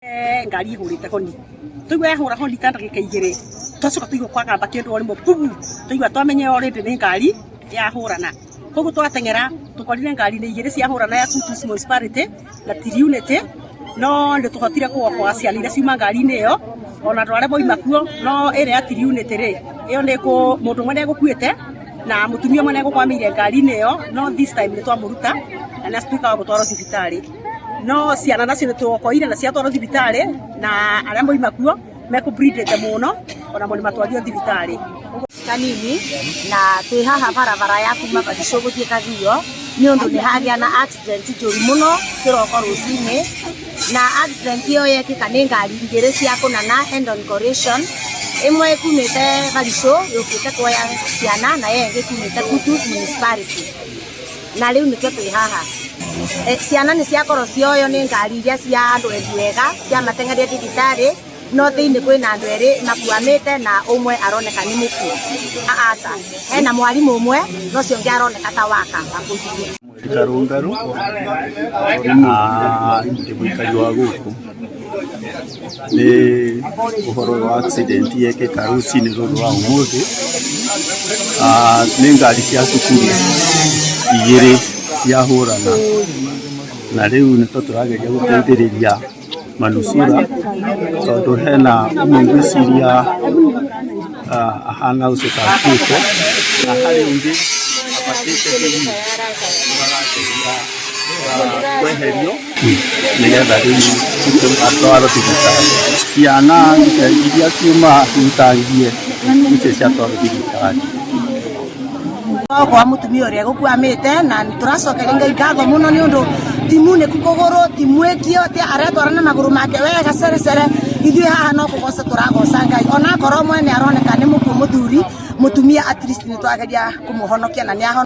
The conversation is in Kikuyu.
Ngari ihurite honi, twaigua yahura honi ta ndagika 2, twacoka twaigua kwagamba kindu o rimwe bubu, twaigua twamenya already ni ngari yahurana. Koguo twateng'era tukorire ngari ni igiri ciahurana, ya Kutus Municipality na Triunity, no nĩ tũhotire kuokoa ciana iria ciuma ngari-inĩ ĩyo ona andũ arĩa moima kuo. No ĩrĩa ya Triunity rĩ, ĩyo nĩ mũndũ ũmwe nĩ egũkuĩte na mũtumia ũmwe nĩ egũkwamĩire ngari-inĩ ĩyo, no this time nĩ twamũruta na nĩ atuĩka wa gũtwarwo thibitarĩ. No ciana nacio nĩ tuokoire na ciatwarwo thibitarĩ, na arĩa moima kuo mekũbleedĩte mũno onamo nĩ matwarirwo thibitarĩ. Kanini na twĩ haha barabara ya kuma Barisũ gũthiĩ Kathio, nĩ ũndũ nĩ hagĩa na accident njũru mũno kĩroko rũcinĩ. Na accident ĩyo yekĩka nĩ ngari igĩrĩ cia kũnana, head on collision, ĩmwe ĩkumĩte Barisũ yũkĩte kuoya ciana na ĩyo ĩngĩ ĩkumĩte Kutus Municipality. Na rĩu nĩkĩo twĩ haha. Ciana nĩ ciakorwo cioyo nĩ ngari iria cia andũ endi wega ciamateng'eria thibitarĩ, no thĩinĩ kwĩna andũ erĩ makuamĩte na ũmwe aroneka nĩ mũkuũ. Aca, hena mwarimũ ũmwe na ũcio ũngĩ aroneka ta waka wa kũigithia. Karũngarũ ndĩ mũikari wa gũkũ. Nĩ ũhoro wa accident yekĩka rũcinĩ rũrũ rwa ũmũthĩ. Nĩ ngari cia cukuru igĩrĩ ciahũrana, na rĩu nĩtwo tũrageria gũteithĩrĩria manusura, tondũ hena ũmwe ngwĩciria ahana ũcio ta akuĩte, na harĩ ũngĩ abatĩte thĩinĩ arageria kweherio nĩgetha rĩu atwarwo thibitarĩ. Ciana iria ciuma hutangie icio ciatwarwo thibitarĩ. Kwa mũtumia ũrĩa gũkuamĩte, na nĩ tũracokeria Ngai ngatho mũno nĩ ũndũ ti munĩku kũgũrũ, ti mwĩkio atĩ aretwara na magũrũ make wega cerecere. Ithuĩ haha no kũgoca tũragoca Ngai, ona akorwo mwene aroneka nĩ mũkuũ mũthuri, mũtumia at least nĩ twageria kũmũhonokia na nĩ ahona.